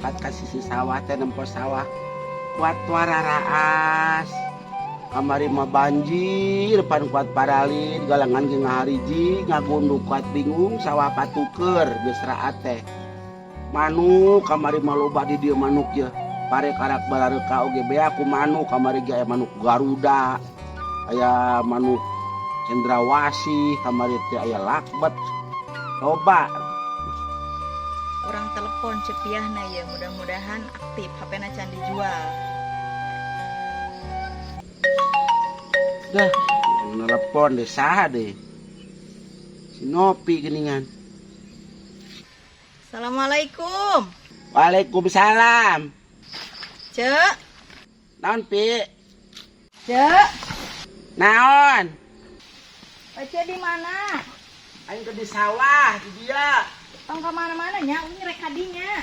Mangkat ka sisi sawah teh, nempo sawah kuat wararaas. Kamari mah banjir pan kuat paralin, galangan ge ngahariji ngagunduk, kuat bingung sawah patuker geus raat teh. Manuk kamari mah loba di dieu, manuk ye pare karak barareuka oge bea ku manuk. Kamari ge aya manuk Garuda, aya manuk cendrawasih, kamari teh aya lakbet loba. Urang telepon Ceu Piahna ya, mudah-mudahan aktif HP-na, can dijual. Dah, nelpon deh, saha deh? Si Nopi geningan. Assalamualaikum. Waalaikumsalam. Cek. Naon, Pi? Cek. Naon? Cek di mana? Aing ke di sawah di dia. Tong ke mana-mana nya, ini rek kadinya.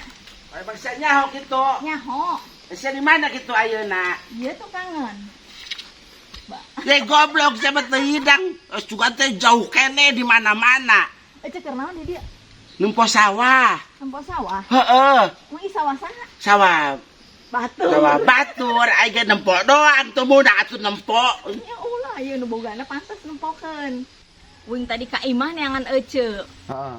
Aya bangsa nyaho kitu. Nyaho. Sia di mana kitu ayeuna? Iya tuh kangen. Ba. Ye goblok, siapa teu hidang. Terus juga teh jauh kene di mana-mana. Cek keur naon di dia? Nempo sawah. Nempo sawah. Heeh. Mau sawah saha? Sawah Batur. Sawah batur, aing ge nempo doang tuh budak atuh nempo. Ya ulah, ieu nu bogana pantes nempokeun. Wing tadi ka imah neangan ece. Heeh.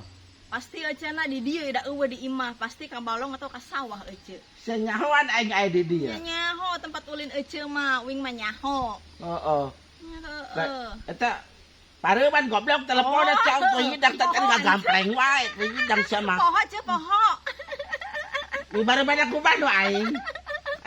Pasti ecena di dieu da eueuh di imah, pasti ka balong atau ka sawah ece. Sia nyahoan aing aya di dieu. Ya nyaho tempat ulin ece mah, wing mah nyaho. Heeh. Heeh. Eta pareuman goblok telepon Oh. cang teu hidang teh kan ngagampleng wae, teu hidang sia mah. Poho ce, poho. Di bareuman aku mah aing.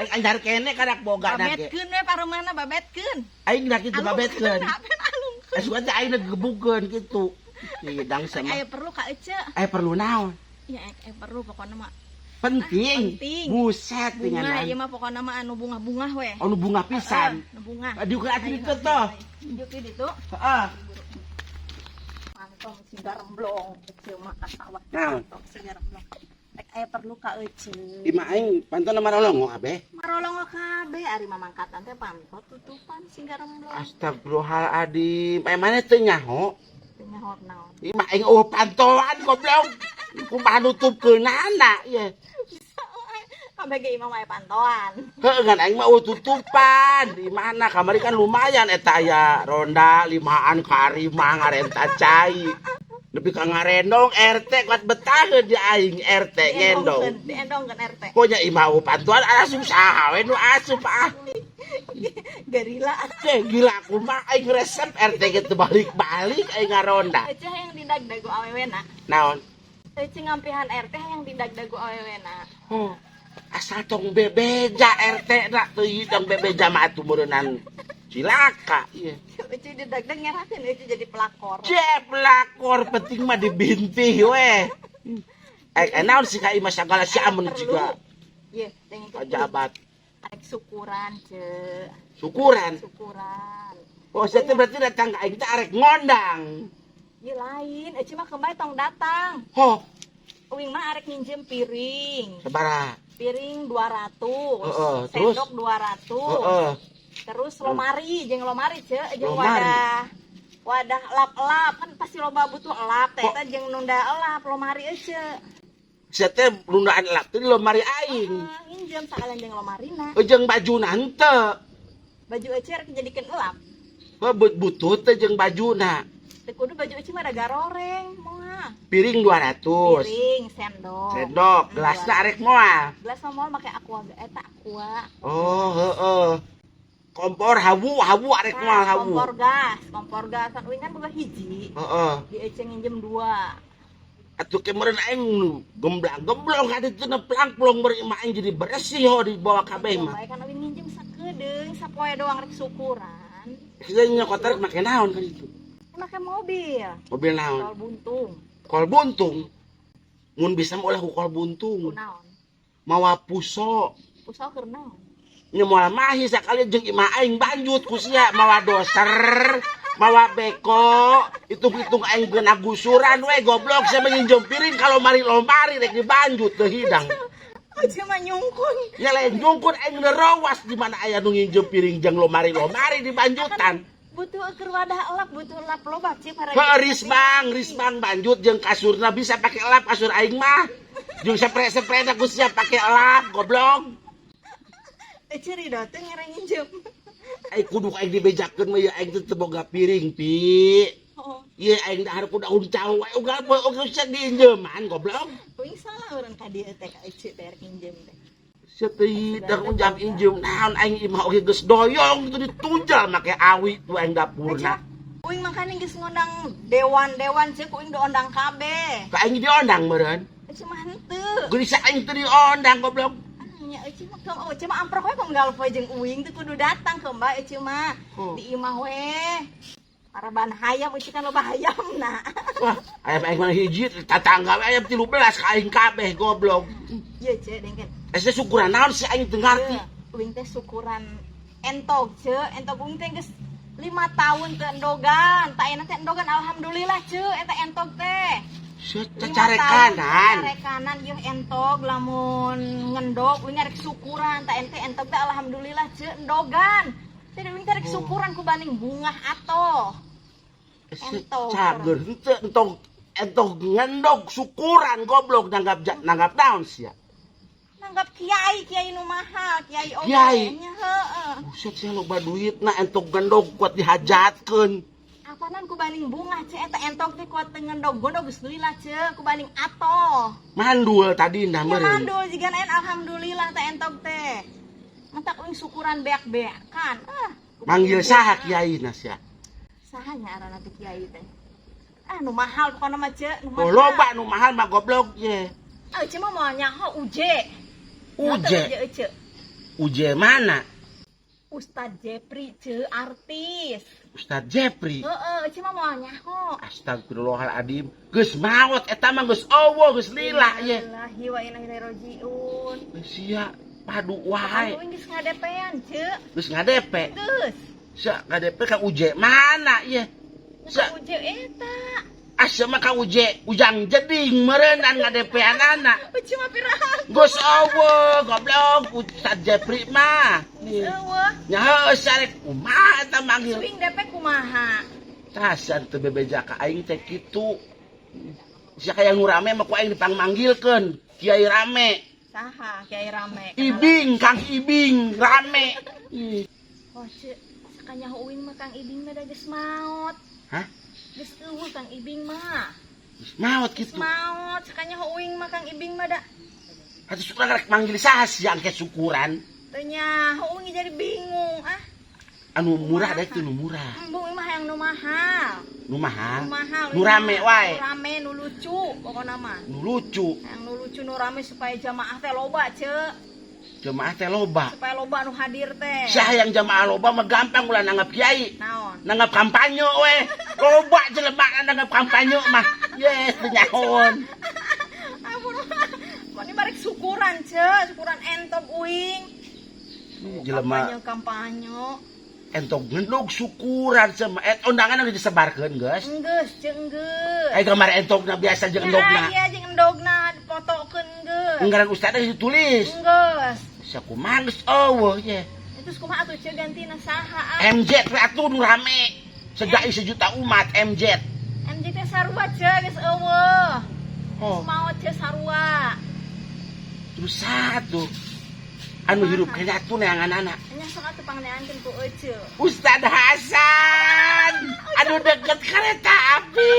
Aing anjar kene kadak boga na ge. Babetkeun we pareumana, babetkeun. Aing dah kitu babetkeun. Babet alungkeun. Asupan teh aing gebukeun kitu. Hidang sia mah. Aya perlu ka ece. Aya perlu naon? Ya aya perlu pokokna mah. Penting. Ah, penting. Buset Bunga dengan ieu mah pokokna mah anu bunga-bunga we. Anu bunga pisan. Heeh, anu bunga. Aduh ke atuh ditu toh. Yuk ditu. Heeh. Mantong si garemblong ece mah ka sawah. Naon? Mantong si garemblong. Rek aya perlu ka ece. Ima aing pantona marolongo kabeh. Marolongo kabeh, ari mamangkatan teh panto tutupan si garemblong. Astagfirullahaladzim. Eh mana teu nyaho? Teu nyaho naon? Ima aing eueuh pantoan goblok. Kumaha nutupkeunana ye. Kabeh ge imah mah aya pantoan. Heuh, ngan aing mah eueuh tutupan. Di mana kamari kan lumayan eta aya ronda limaan ka arimah ngarenta cai. Nepi ka ngarendong RT kuat betaheun di aing RT ngendong. Diendongkeun RT. Pokoknya imah eueuh pantoan asup saha we nu asup ah. Gerila. Eh gila kumaha aing resep RT gitu balik-balik aing ngaronda. Ece hayang didagdag ku awewena. Naon? Ece ngampihan RT hayang didagdag ku awewena. Oh, asal tong bebeja RT na teu hidang bebeja mah atuh meureunnan cilaka ieu. Ece didagdag ngerakeun ece jadi pelakor. Cep pelakor penting mah dibintih we. Eh, eh naon sih ka imah sagala si amun jiga Ye, dengekeun. pejabat. Arek syukuran, Ce. Syukuran. Syukuran. Oh, saya teh berarti datang ka aing teh arek ngondang. Ye lain, ece mah kembali tong datang. Oh, Uing mah arek minjem piring. Sabaraha? Piring 200. Heeh, terus? Sendok 200. Heeh. Terus lomari, jeung lomari, Ce, jeung Lomari. Wadah wadah lap-lap kan pasti loba butuh elap teh Kok- eta jeung nunda elap lomari ece. Sia teh nundaan lap teh di lomari aing. Heeh, nginjem sakalian jeung lomarina. Jeung bajuna henteu. Baju ece rek dijadikeun elap. Heuh, butuh teh jeung bajuna. Teu kudu, baju ece mah ada garoreng moal. Piring 200. Piring, sendok. Sendok, gelasna arek moal? Gelas mah moal make aqua eta aqua. Oh, heeh. Kompor hawu, hawu arek moal Nah, hawu? Kompor gas kan uing kan boga hiji. Heeh. Di ece nginjem dua. Atuh ke meureun aing nu gemblang-gemblong ka ditu plang-plong meureun imah aing jadi bersih ho dibawa kabeh mah. Bae kan uing nginjem sakedeung sapoe doang rek syukuran. Kita nyokot rek make naon kan itu? Make mobil. Mobil naon? Kol buntung. Kol buntung. Mun bisa mah ulah ku kol buntung. Kunaon? Mawa puso. Puso keur naon? Nya moal mahi sakali jeung imah aing banjut ku sia mawa doser, mawa beko, hitung-hitung aing geuna gusuran we goblok, sia nginjem piring kalau mari lomari rek dibanjut teu hidang. Ece mah nyungkun. Nya lain nyungkun, aing nerowas di mana aya nu nginjem piring jeung lomari-lomari di banjutan. Butuh keur wadah elap, butuh elap loba, Cip. Heuh, risbang, risbang banjut jeung kasurna bisa pake elap kasur aing mah. Jeung sepre-sepre ku sia pake elap, goblok. Ece ridho teh ngereng nginjem. Aing kudu aing dibejakeun mah ya aing teh teu boga piring, Pi. Oh, Ieu aing dahar ku daun cau wae ugal poe oge sia diinjeman, goblok. Uing salah urang ka dieu teh ka Ece teh rek nginjem teh. Sia teh dar unjam injem naon aing imah oge geus doyong itu ditunjal make awi tuh aing dapurna. Uing makanya geus ngundang dewan-dewan ceuk uing diondang kabeh. Ka aing diondang meureun. Ece mah henteu. Geus aing teu diondang, goblok. Nya Ece mah kamu Ece mah amprok we unggal poe jeung uing teu kudu datang ke Mbak Ece mah. Oh. Di imah we. Paraban hayam Ece kan loba hayamna. Wah, ayam aing mah hiji, tatangga we ayam 13 ka aing kabeh, goblok. Ieu ce dengken. Ese syukuran naon sih aing teu ngarti. Uing teh syukuran entog ce, entog uing teh geus 5 tahun teu endogan. Tak enak teh endogan alhamdulillah ce eta entog teh. Sia Lima cacarekanan. tahun cacarekanan ieu entog lamun ngendog uing arek syukuran tak ente entog teh alhamdulillah ce endogan. Teh uing teh rek syukuran ku banding bungah atoh. Entog. Cager henteu entog entog ngendog syukuran, goblok, nanggap nanggap naon sia. Nanggap kiai, kiai nu mahal, kiai oge. Kiai? Nya heeh. Buset sia loba duitna entog ngendog kuat dihajatkeun. Apanan ku banding bungah ce eta entog teh kuat teu ngendog gondog geus lila ce ku banding atoh. Mandul tadi nah Ya meureun. mandul jiga naen alhamdulillah teh entog teh. Matak uing syukuran beak-beakan. Ah, ku Manggil banding saha bungah. kiai na sia? Saha nya ngaranna teh kiai teh? Ah, nu mahal pokona mah ce, nu Oh, mahal. loba nu mahal mah, goblok ye. Ah, Ece mah moal nyaho Uje. Uje. Uje Ece. Uje mana? Ustad Jepri ce artis. Ustad Jepri. Heeh, Ece mah moal nyaho. Astagfirullahaladzim. Geus maot eta mah geus euweuh geus lila ye. Innalillahi wa inna ilaihi rajiun. Sia padu wae. Anu geus ngadepean ce. Geus ngadepe. Geus. Sia ngadepe ka Uje mana ye? Sia Sia Uje eta. asa mah ka Uje Ujang Jeding meureunnan ngadepeanana. Ece mah pirahan. Geus euweuh goblok Ustad Jepri mah. Geus euweuh. Nya heueuh sarek kumaha eta manggil. Swing DP kumaha? Tasan teu bebeja ka aing teh kitu. Sia kaya nu rame mah ku aing dipangmanggilkeun. Kiai rame. Saha kiai rame? Ibing, Kang Ibing rame. Ih. Oh, ce, sakanyaho uing mah Kang Ibing mah da geus maot. Hah? Geus euweuh Kang Ibing mah. Geus maot Geus kitu. maot, sakanyaho uing mah Kang Ibing mah da. Atuh syukuran rek manggil saha sia engke syukuran? Teu nyaho uing jadi bingung ah. Anu murah deh itu nu murah. Embung uing mah hayang nu mahal. Nu mahal. Nu mahal. Nu rame wae. Nu rame, nu lucu pokona mah. Nu lucu. Hayang nu lucu, nu rame supaya jamaah teh loba, ce. Jamaah teh loba. Supaya loba nu hadir teh. Siah yang jamaah loba mah gampang ulah nanggap kiai. Naon? Nanggap kampanye we. Loba jelema nanggap kampanye mah. Yes, teu nyahoon. Ampun mah. Mau ini barek syukuran, ce, syukuran entog uing. Jelema Kampanye kampanye. Entog ngendog syukuran sama et undangan udah disebarkeun geus. Enggeus, ce enggeus. Ai gambar entogna biasa jeung endogna. Iya, jeung endogna dipotokeun geus. Ngaran ustadna ditulis. Enggeus. Sia kumaha geus euweuh ye. Itu kumaha atuh ce gantina saha ah? MJ we atuh nu rame. Sedai sejuta umat MJ. MJ teh sarua ce geus euweuh. Oh, Maot ce sarua. Terus satu. Anu hirup kena atuh neanganana. Nya sok atuh pangneankeun ku ece. Ustad Hasan. Aduh deket kereta api.